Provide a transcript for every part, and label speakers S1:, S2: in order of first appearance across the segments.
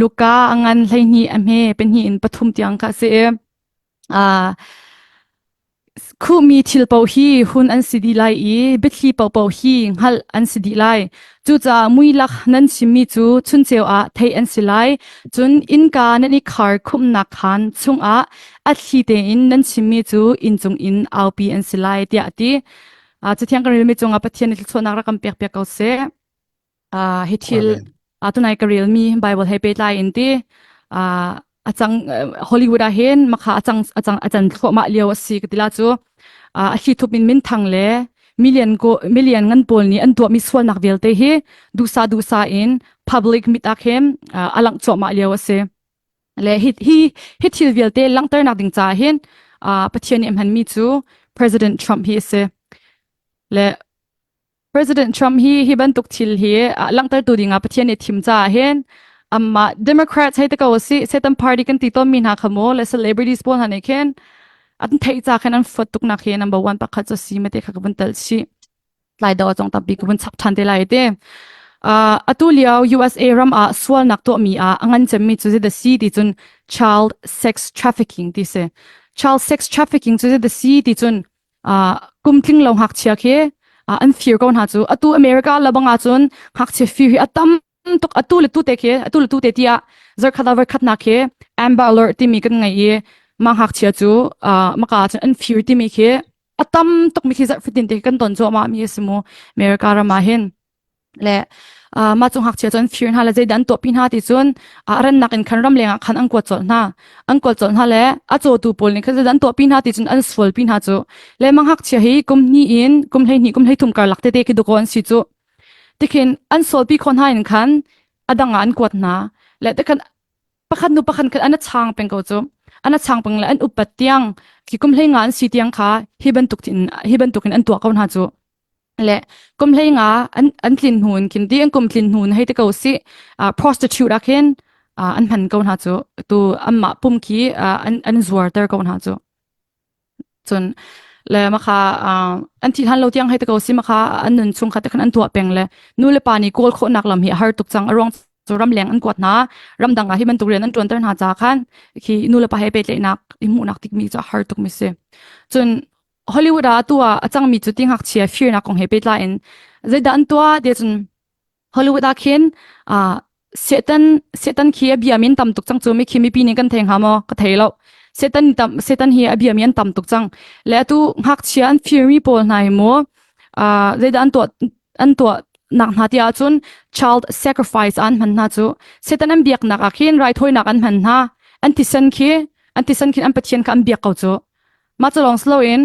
S1: Luka a ngan 12 a hme pahnih in pathum tiang kha a si i uh, Khuhmi thil paoh hi hun an si dih lai i biathli paohpaoh hi hngalh an si dih lai. Cucaah muilak nan chimmi cu chunceu ah theih an si lai. Cun innka nan i khar khumhnak khaan chungah a thli tein nan chimmi cu inncung in aupi an si lai, tiah a ti. Cathiang kan relmi cungah Pathian nih thluachuahnak rak kan pekpiak ko seh. Uh, hi thil uh, tunai ka relmi Bible he pehtlai in ti uh, a cang Hollywood ah hin makha a cang a cang a can thluahmah lio a si ka ti la cu uh, a thli thup in min thang le million ko million ngan pawl nih an tuahmi sualnak vialte hi dusa dusa in public mit ah khin uh, a langh cuahmah lio a si le hi hi hi thil vialte langhternak ding caah hin uh, Pathian nih a hmanmi cu President Trump hi a si le President Trump hi hi bantuk thil hi langhtertu dingah Pathian nih thim caah hin amah Democrats hei te ko si Satan Party kan ti tawnmi hna kha mu le celebrities pawl hna nih khin an theih ca khin an fuat tuk nak hi number one pakhat cu si mate kha ka vun tel chih tlai do chong tampi ka vun chap than te lai te uh, atu lio USA ram ah sualnak tuahmi ah a ngan cemmi cu the si ti cun child sex trafficking ti si child sex trafficking cu the si ti cun kum tling lo ngakchia khi an fir ko hna cu atu America labang ah cun ngakchia fir hi a tam tuk atu le tu te khi atu le tu te tiah zarkhat ah voikhat nak khi Amber Alert timi kan ngei i mah ngakchia cu maka cun an fir timi khi a tam tuk mi khi zarh fatin te kan ton cuahmah mi a si mu America ram ah hin Le mah cu ngakchia cu an fir hna le zeidah an tuahpi hna ti cun a rannak in khan ramleng ah khan an kuat colh hna. An kuat colh hna le a cawtu pawl nih khan zeidah an tuahpi hna ti cun an sualpi hna cu. Le mah ngakchia hi kum hnih in kum 12 kum 13 karlak tete khi dawkaw an si cu. Tikhin an sualpi khawh hna in khan a dang ah an kuat hna. Le tikhan pakhat nu pakhat khan an a chang peng ko cu. An a chang peng le an upat tiang khi kum 15 an si tiang kha hi bantuk in hi bantuk in an tuah ko hna cu. Le kum 15 an an tlin hnu in khin ti an kum tlin hnu in hei te ko si prostitute ah khin an hman ko hna cu tu anmah pum khi an an zuar ter ko hna cu cun le makha an thi hlan lo tiang hei te ko si makha an nun chung kha te khan an tuah peng le nu le pa nih kawl khawhnak lam hi a har tuk cang a ruang cu ramleng an kuat hna ramdang ah hi bantuk rian an ṭuanter hna ca khan khi nu le pa he pehtlaihnak i hmuhnak tikmi cu a har tuk mi si cun Hollywood ah atu ah a cangmi cu ti ngakchia firnak kong he pehtlai in zeidah an tuah ti cun Hollywood ah khin uh, Satan Satan khi a bia min tam tuk cang cu mi khi mipi nih kan thei hnga maw ka thei lo Satan tam Satan hi a bia mi an tam tuk cang le atu ngakchia an firmi pawl hna hi mu uh, zeidah an tuah an tuah nak hna ti ahcun child sacrifice an hman hna cu Satan an biaknak ah khin raithawinak an hman hna an thisen khi an thisen khin an pathian kha an biak ko cu Mah cu lawng si loin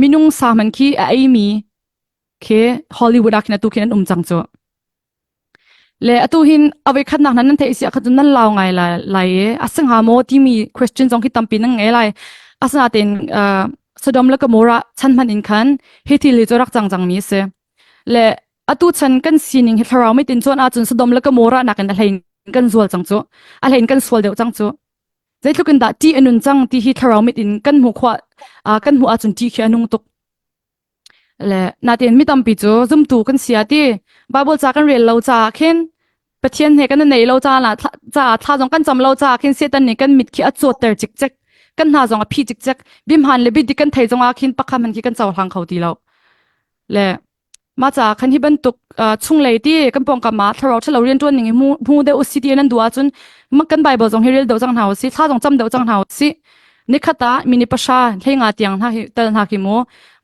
S1: minung sa hmanh khi a eimi khi Hollywood ah khin atu khin an um cang cu. Le atu hin a voikhatnak nan nan theih si ahkhan cun nan lau ngai lai, lai i a si hnga maw timi question zong khi tampi nan ngei lai. Asinain uh, Sodom le Gomorrah chan hmanh in khan hi thil hi cu rak cang cangmi a si. Le atu chan kan sining hi thlarau mit in cuan ahcun Sodom le Gomorrah nakin a hlein kan zual cang cu. A hlein kan sual deuh cang cu. Zeitluk in dah ṭih a nun cang ti hi thlarau mit in kan hmuh khawh kan hmuh ahcun ṭih khi a nung tuk. Le natein mi tampi cu zumtu kan si ah ti Bible ca kan rel lo caah khin Pathian he kan i nei lo caah caah thla zong kan cam lo caah khin Satan nih kan mit khi a cawtter cikcek kan hna zong a phi cikcek bimhan le bidik kan thei zong ah khin pakhat hmanh khi kan cohlang kho ti lo. Le Mah caah khan hi bantuk chunglei ti kan pawngkam ah thlarau ṭhalo rianṭuan ning hi hmu hmu deuh usih ti nan duh ahcun kan Bible zong hi rel deuh cang hna usih, thla zong cam deuh cang hna usih. Nikhat ah mini pahra 15 tiang hna hi tel hna khi mu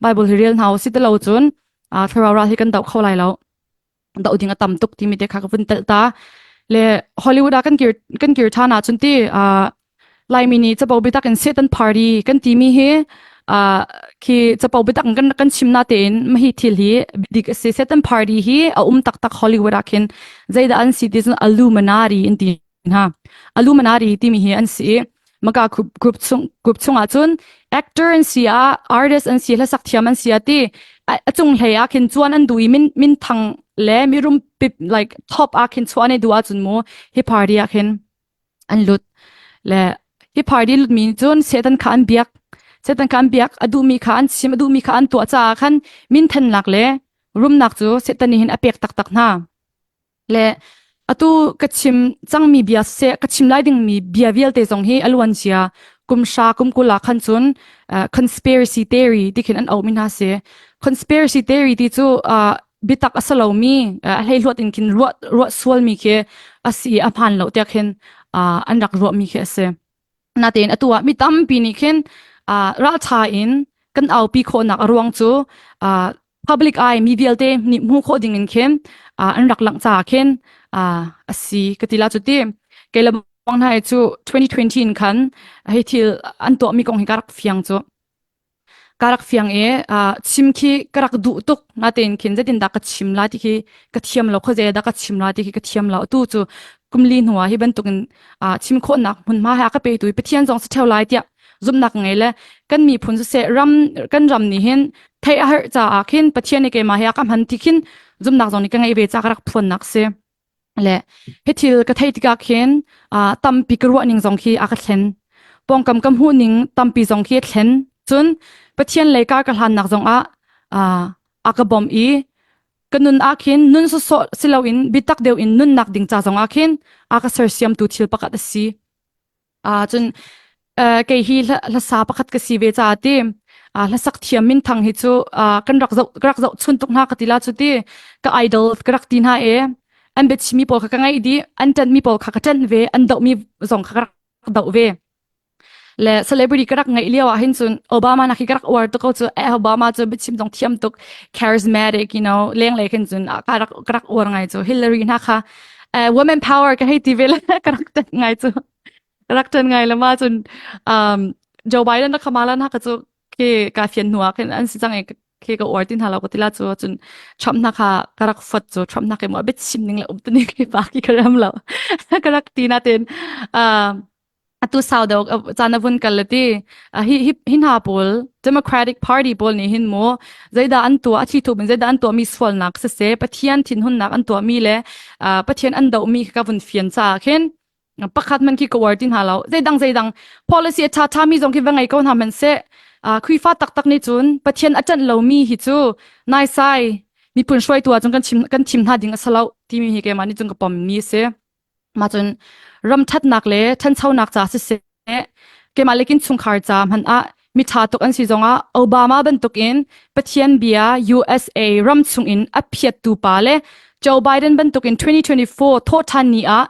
S1: Bible hi rel hna usih ti lo cun thlarau ral hi kan doh kho lai lo. Doh ding a tam tuk timi te kha ka vun telh ta. Le Hollywood ah kan kir kan kir ṭhan ahcun ti Laimi nih capo biatak in Satan party kan timi hi uh, khi capo biatak in kan kan chim na tein mahi thil hi dik a si Satan party hi a um taktak Hollywood ah khin zeidah an si ti cun Illuminati in ti hna Illuminati timi hi an si maka group group chung group chung ah cun actor an si ah artist an si hlasak thiam an si ah ti a cung hlei ah khin chuan an duh i min min thang le mirum pip like top ah khin chuan ai duh ahcun mu hi party ah khin an lut le hi party lutmi nih cun Satan kha an biak Satan kha an biak a duhmi kha an chim a duhmi kha an tuah caah khan minthannak le rumnak cu Satan nih hin a pek taktak hna le Atu ka chim cangmi bia siseh ka chim lai dingmi bia vialte zong hi a luan cia kum hra kum 20 ah khan cun uh, conspiracy theory ti khin an auhmi hna si. Conspiracy theory ti cu uh, biatak a si lomi uh, a hleihluat in khin ruah ruah sualmi khi a si i a hmaan lo tiah khin uh, an rak ruahmi khi a si. Natein atu ah mi tampi nih khin uh, ralṭha in kan aupi khawhnak a ruang cu uh, public eye mi vialte nih hmuh khawh ding in khin uh, an rak langh caah khin uh, a si ka ti la cu ti kei le bang hna cu 2020 in khan hei thil an tuah mi kong hi ka rak fiang cu ka rak fiang i uh, chim khi ka rak duh tuk natein khin zeitin dah ka chim la ti khi ka thiam lo khuazei dah ka chim la ti khi ka thiam lo tu cu kumli hnu ah hi bantukin uh, chim khawhnak hmunhma he a ka petu Pathian zong si theo lai tiah zumhnak ngei le kan miphun siseh ram kan ram nih hin theih a herh caah khin Pathian nih keimah he a ka hman ti khin zumhnak zong nih ka ngeih ve ca ka rak phuannak si le hi thil ka theih tikah khin uh, tampi ka ruah ning zong khi a ka thlen pawngkam ka hmuh ning tampi zong khi a thlen cun Pathian lei kar ka hlannak zong ah uh, a ka bawmh i ka nun ah khin nun sawsawh si loin bitak deuh in nunnak ding ca zong ah khin a ka sersiamtu thil pakhat a si Ah cun uh, kei hi hlasa pakhat ka si ve ca ti uh, hlasak thiam minthang hi cu uh, kan rak zoh ka rak zoh chun tuk hna ka ti la cu ti ka idol ka rak ti hna e an biachimi pawl kha ka ngaih dih an ṭanh mi pawl kha ka ṭanh ve an doh mi zong kha ka rak doh ve le celebrity ka rak ngaih lio ah hin cun Obama nak hi ka rak uar tuk ko cu eh Obama cu biachim zong thiam tuk charismatic you know lenglei khin cun ka rak ka rak uar ngai cu Hillary hna kha uh, women power ka hei ti ve le ka rak ṭanh ngai cu rak ṭan ngai le ma cun um, Joe Biden le Kamala hna ka cu ke ka fian hnu ah khin an si cang i ke ka uar tin hna lo ka ti la cu cun Trump hna kha ka rak fot cu Trump hna ke mo bit chim ning le um tu ning ke pa ki ka ram lo ka rak ti na tin uh, atu sau deuh caan a vun kal le ti hi hi hi hna pawl Democratic Party pawl nih hin mu zeidah an tuah a thli thup in zeidah an tuah mi sualnak siseh Pathian thinhunnak an tuah mi le Pathian an doh mi ka vun fian caah khin pakhat man khi ka uar ti hna lo zeidang zeidang policy a ṭha ṭha mi zong khi va ngei ko hna man seh Khrihfa taktak nih cun Pathian a ṭanh lomi hi cu naisai miphun hruaitu ah cun kan chim kan thim hna ding a si lo timi hi keimah nih cun ka pom mi a si mah cun ram ṭhatnak le ṭhanchonak ca siseh keimah le kin chungkhar ca hmanh ah miṭha tuk an si zongah Obama bantukin Pathian bia USA ram chungin a phiattu pa le Joe Biden bantukin 2024 thawhṭhan ni ah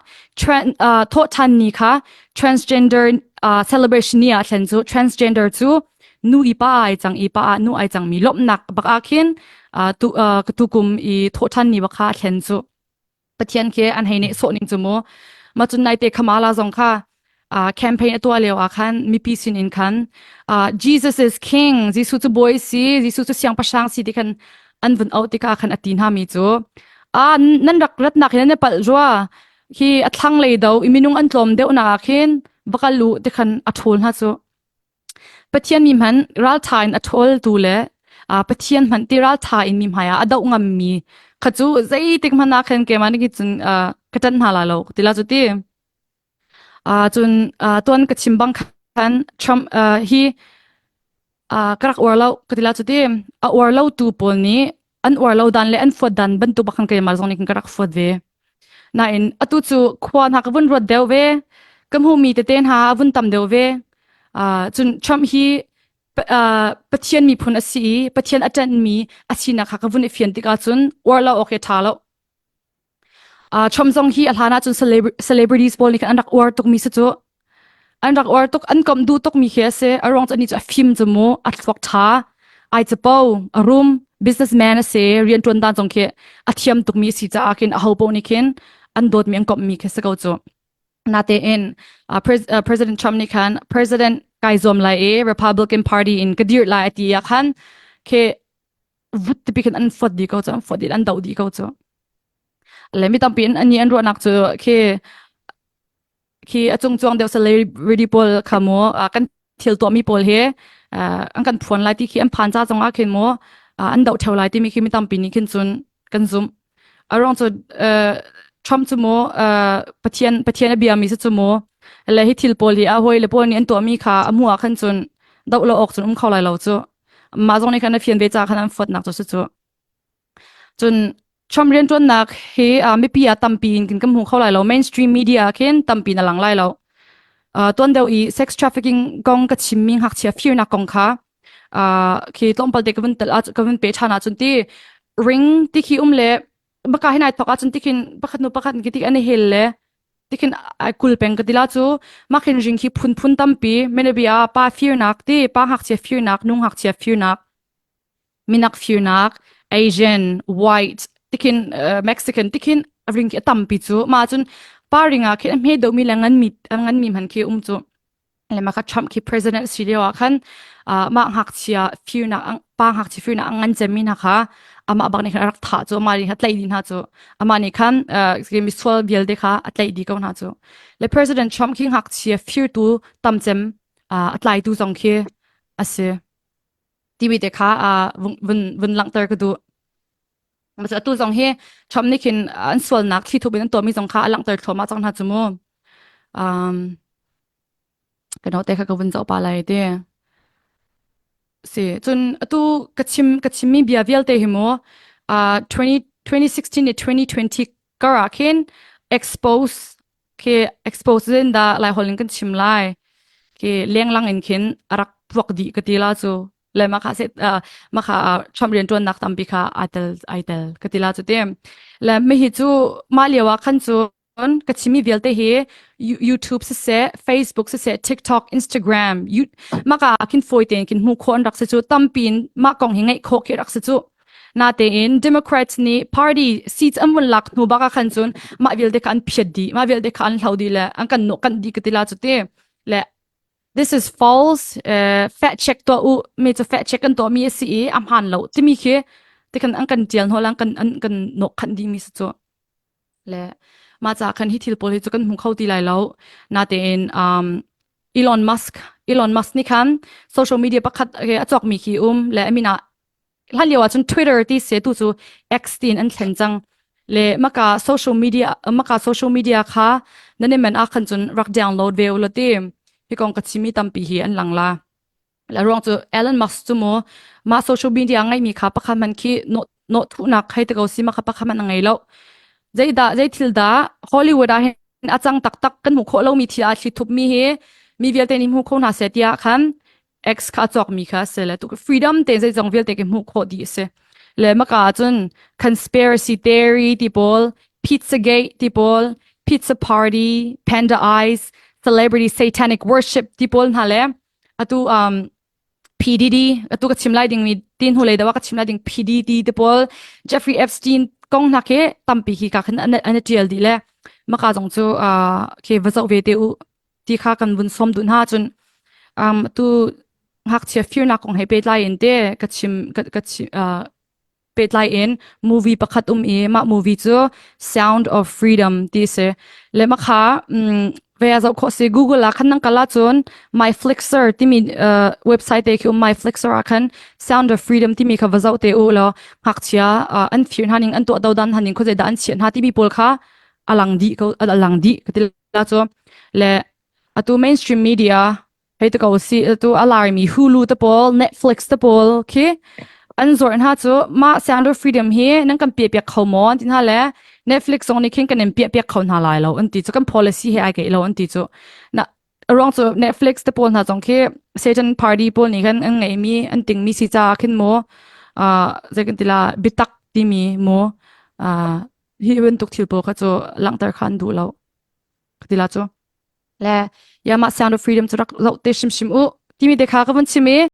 S1: uh, thawhṭhan ni kha transgender uh, celebration ni ah thlen cu transgender cu nu i pa ai cang i pa ah nu ai cangmi lawmhnak bak ah khin uh, tu uh, tukum i thawhṭhan ni bak kha thlen cu Pathian khi an hei nehsawh ning cu mu. Ma cun naite Kamala zong kha uh, campaign a tuah lio ah khan mipi sin in khan uh, Jesus is king Jesuh cu bawi si Jesuh cu siangpahrang si ti khan an vun auh tikah khan a ti hna mi cu ah nan rak ratnak hin nan palh rua hi a thlang lei do i minung an tlawm deuh nak ah khin va kal u ti khan a ṭhawl hna cu Pathian mi hmanh ralṭha in a ṭhawltu le Pathian hmanh ti ralṭha in mi hmaiah a doh ngammi kha cu zeitik hmanh ah khan keimah nih cun ka ṭanh hna lai lo ti la cu ti. Cun tuan ka chim bang khan Trump hi ka rak uar lo ka ti la cu ti. A uar lotu pawl nih an uar lo dan le an fuat dan bantuk bak khan keimah zong nih khan ka rak fuat ve. Nain atu cu khua hna ka vun ruat deuh ve. Ka hmuhmi tete hna a vun tam deuh ve. Uh, cun Trump hi uh, Pathian miphun a si i Pathian a ṭanhmi a sinak kha ka vun i fian tikah cun uar lo awk hi ṭha lo. Uh, Trump zong hi a hlan ahcun celebrities pawl nih khan an rak uar tukmi si cu. An rak uar tuk, an komh duh tukmi khi a si. A ruang cu anih cu a fim cu mu, a thluak ṭha, ai capo, a rum, businessman a si, rianṭuan dan zong khi a thiam tukmi a si caah khin aho paoh nih khin an dawtmi an komhmi khi si ko cu. Natein uh, Pres uh, President Trump nih khan President kai zuam lai i Republican Party in ka dir lai a ti ah khan khi vut tipi khin an fot dih ko cu, an fot dih, an doh dih ko cu. Le mi tampi in ani an ruahnak cu khi khi a cungcuang deuh celebrity pawl kha mu kan thil tuahmi pawl hi an kan phuan lai ti khi an phan ca zong ah khin mu an doh theo lai timi khi mi tampi nih khin cun kan zumh a ruang cu Trump cu mu Pathian Pathian a biami si cu mu le hi thil pawl hi a hawi le pawl nih an tuahmi kha a hmuh ah khan cun doh lo awk cun um kho lai lo cu mah zong nih khan a fian ve ca khan an fuatnak cu si cu cun. Trump rianṭuannak hi uh, mipi ah tampi in kan hmu kho lai lo. Mainstream media khin tampi na lang lai lo. Uh, tuan deuh i sex trafficking kong ka chimmi ngakchia firnak kong kha uh, khi tlawmpal te ka vun tel ka vun pe ṭhan ahcun ti ring ti khi um le baka hin ai thok ahcun tikhin pakhat nu pakhat ki tik an i hel le tikhin ai kul peng ka tila cu makhin ring khi phunphun tampi menabia pa firnak ti pa ngakchia firnak nu ngakchia firnak minak firnak Asian white tikhin uh, Mexican tikhin ring khi a tampi cu ma cun pa ring ah khin a hme deuhmi le ngan mi ngan mi hman khi um cu le mah kha Trump khi president si lio ah khan uh, mah ngakchia firnak pa ngakchia firnak ngan cemmi hna kha amah bak nih khan a rak thah cu amah nih khan tlaih dih hna cu amah nih khan uh, misual vialte kha a tlaih dih ko hna cu le president Trump khi ngakchia firtu tamcem uh, a tlaitu zong khi a si timi te kha uh, vun vun langhter ka duh atu zong hi Trump nih khin an sualnak thli thup in an tuahmi zong kha a langhter thluahmah cang hna cu mu um, ka note kha ka vun zoh pa lai te si cun atu ka chim ka chimmi bia vialte hi mu uh, 20 2016 le 2020 kar ah khin expose khi expose in da lai hol in kan chim lai khi lenglang in khin arak puak dih ka ti la cu le ma kha se ma kha Trump rian tuan nak tampi kha ai tel ai tel ka ti la cu te le mi hi cu ma lio ah khan cu ka chimi vialte hi YouTube siseh Facebook siseh TikTok Instagram maka khin foi ten kin hmu kho an rak se chu tampin ma kong hi ngai kho khi rak se chu natein Democrats nih party seats an vun lak hnu baka khan cun mah vialte kha an phiat di mah vialte kha an hlo di le an kan no kan di ka tila chu te le this is false uh, fact check to u mi chu fact check kan to mi si i am han lo timi khi te kan an kan tial hno lang kan an kan nok khan ding mi su chu le ma cha khan hi thil pawl hi chu kan hmu kho ti lai lo natein um Elon Musk Elon Musk ni khan social media pakhat a chok mi khi um le amina hlan lio ahcun Twitter ti se tu cu X tiin an thlen cang le maka social media maka social media kha nan i men ah khan cun rak download ve u la ti hi kong ka chimi tampi hi an lang la la ruang cu Elon Musk cu mu ma social media ngai mi kha pakhat man khi no no thunak khai te ko si ma kha pakhat man ngei lo zei dah zei thil dah Hollywood ah hin a cang taktak kan hmu khawh lomi thil a thli thup mi hi mi vialte nih hmu kho hna seh tiah khan X kha a cawkmi kha a si le tu freedom te zeizong vialte ke hmuh khawh dih a si. Le maka cun conspiracy theory ti pawl, Pizzagate ti pawl, pizza party, panda eyes, celebrity satanic worship ti pawl hna le atu um, PDD atu ka chim lai ding mi tin hu lei dawa ka chim lai ding PDD te pawl Jeffrey Epstein kong hna khi tampi hi ka khan an an tial dih le maka zong cu uh, khi va zoh ve te u ti kha kan vun sawm duh hna cun um, tu ngakchia firnak kong he pehtlai in te ka chim ka, ka chim uh, pehtlai in movie pakhat um i mah movie cu Sound of Freedom ti si le ma kha um, ve a zoh khawh si Google ah khan nang kala cun MyFlixer timi uh, website te khi um MyFlixer ah khan Sound of Freedom timi kha va zoh te u law ngakchia uh, an fir hna ning an tuah do dan hna ning khuazei dah an chiah hna timi pawl kha alang dih ko alang dih ka ti la cu le atu mainstream media hei te ko si atu a larmi Hulu te pawl Netflix te pawl khi an zor hna cu ma Sound of Freedom hi nan kan piah piak kho maw an ti hna le Netflix zong nih khin kan in piah piak kho hna lai lo an ti cu kan policy he ai keih lo an ti cu na ruang cu Netflix te pawl hna zong khi Satan party pawl nih khan an ngeihmi an tingmi si caah khin mu uh, zei kan ti la bitak timi mu uh, hi bantuk thil pawl kha cu langhter kha an duh lo ka ti la cu le ya mah sound of freedom cu rak zoh te hrimhrim u timi te kha ka vun chim i.